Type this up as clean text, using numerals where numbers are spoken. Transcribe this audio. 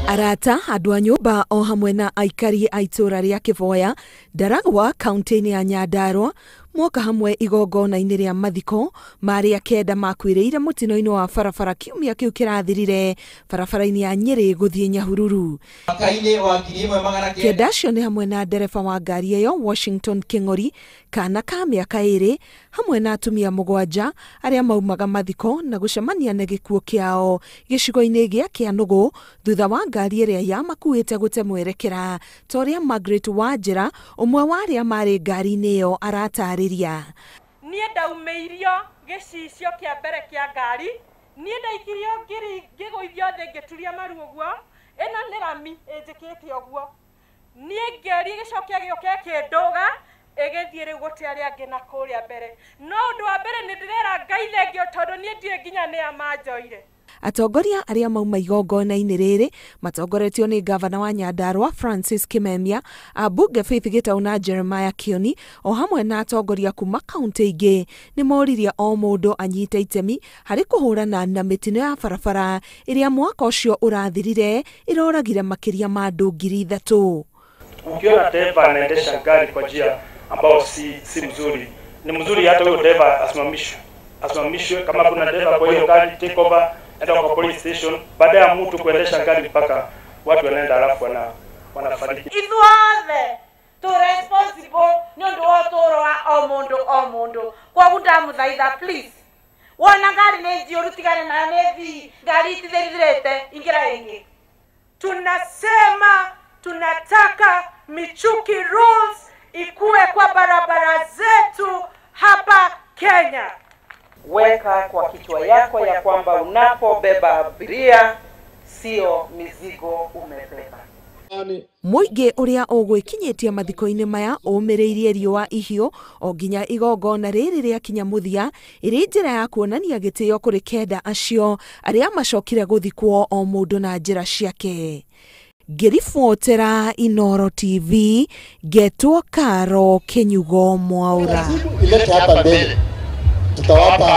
Arata, andũ a nyũmba o hamwe na aikari a itũũra rĩa Kĩboya, Ndaragwa, kaunti-inĩ ya Nyandarua, moka hamwe igongona-inĩ rĩa mathiko ma arĩa kenda makuĩrĩire mũtino-inĩ wa barabara kiumia kĩu kĩrathirire barabara-inĩ ya Nyĩrĩ gũthiĩ Nyahururu. Mwaka-inĩ wa 1900 Kenda acio nĩ hamwe na ndereba wa ngari ĩyo Washington Kĩng'ori, kana ka mĩaka 2, hamwe na atumia 7 arĩa maumaga mathiko na gũcemania na gĩkuũ kĩao gĩcigo-inĩ gĩa Kĩanũgũ thutha wa ngari ĩrĩa yamakuĩte gũte mwerekera, ta ũrĩa Margaret Wanjĩra, ũmwe wa arĩa marĩ ngari-inĩ ĩyo, aratarĩria. Niĩ ndaumĩirio gĩcicio kĩa mbere kĩa ngari, niĩ ndaikirio ngiri ngĩgũithio thĩ ngĩturia maru ũguo, ĩno nĩ rami ĩnjĩkĩte ũguo. Niĩ ngeri gĩcokia gĩũke kĩndũga, ĩgĩthiĩ rĩu gũte arĩa angĩ na kũrĩa mbere. No ũndũ wa mbere nĩ ndĩrera Ngai thengio tondũ niĩ ndiũĩ nginya nĩa manjoire. Atongoria arĩa mauma igongona-inĩ rĩrĩ matongoretio nĩ ngavana wa Nyandarua Francis Kimemia, ambunge Faith Gĩtau na Jeremiah Kĩoni, o hamwe na atongoria kuma kaunti ingĩ, nĩ moririe o mũndũ anyite itemi harĩ kũhũrana na mĩtino ya barabara ĩrĩa mwaka ũcio ũrathirire ĩroragire makĩria ma andũ 3,000. Ukiona dereva anaendesha gari kwa njia ambayo si mzuri, ni mzuri hata huyo dereva asimamishwe. Asimamishwe, kama kuna dereva kwa hiyo gari, take over, enda kwa police station, baada ya mtu kuendesha gari mpaka watu wanaenda alafu wanafariki. Ithuothe tu responsible nĩ ũndũ wa ũtũũro wa o mũndũ o mũndũ. Kwoguo ndamũthaitha please, wona ngari nĩ njiyũru tigana nayo, nĩ thii, ngari itithirithirĩte, ingĩra ĩngĩ. Tunasema tunataka Michuki rules ikue kwa barabara zetu hapa Kenya. Weka kwa kichwa yako ya kwamba unapobeba abiria sio mizigo umebeba. Mũingĩ ũrĩa ũgwĩkinyĩtie mathiko-inĩ maya ũmĩrĩirie riũa ihiũ o nginya igongona rĩrĩ rĩakinya mũthia, ĩrĩ njĩra ya kuonania gĩtĩo kũrĩ kenda acio arĩa macokire gũthikwo o mũndũ na njĩra ciake. Ngĩribotera Inooro TV, ngetwo Karo Kĩnyugo Mwaura. Ilete hapa mbele. Tutawapa